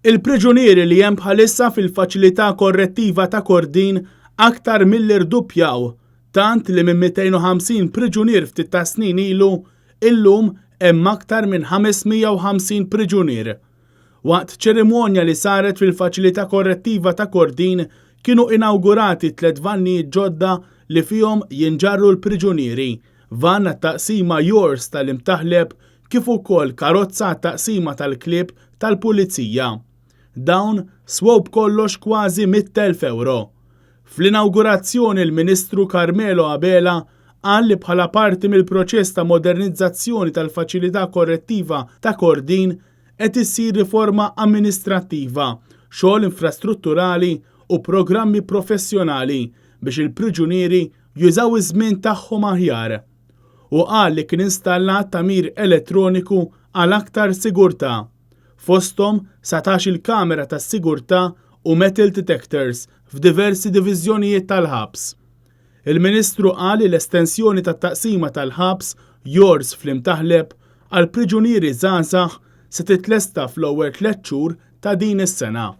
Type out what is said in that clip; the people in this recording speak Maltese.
Il-priġunieri li hemm bħalissa fil-Faċilità Korrettiva ta' Kordin aktar milli rduppjaw, tant li minn 250 priġunier ftit tas-snin ilu, illum hemm aktar minn 550 priġunier. Waqt ċerimonja li saret fil-Faċilità Korrettiva ta' Kordin kienu inawgurati tliet vannijiet ġodda li fihom jinġarru l-priġunieri, vann għat-taqsima Yours tal-Imtaħleb kif ukoll karozza għat-taqsima tal-klieb tal-Pulizija. Dawn swew b'kollox kważi 100,000 ewro. Fl-inawgurazzjoni l-Ministru Carmelo Abela qal li bħala parti mill-proċess ta' modernizzazzjoni tal-Faċilità Korrettiva ta' Kordin qed issir riforma amministrattiva, xogħol infrastrutturali u programmi professjonali biex il-priġunieri jużaw iż-żmien tagħhom aħjar. Hu qal li kien installat tagħmir elettroniku għal aktar sigurtà, fosthom 19-il kamera tas-sigurtà u metal detectors f'diversi diviżjonijiet tal-ħabs. Il-Ministru qal li l-estensjoni tat-taqsima tal-ħabs Yours fl-Imtaħleb għal priġunieri żgħażagħ se titlesta fl-ewwel tlett xhur ta' din is-sena.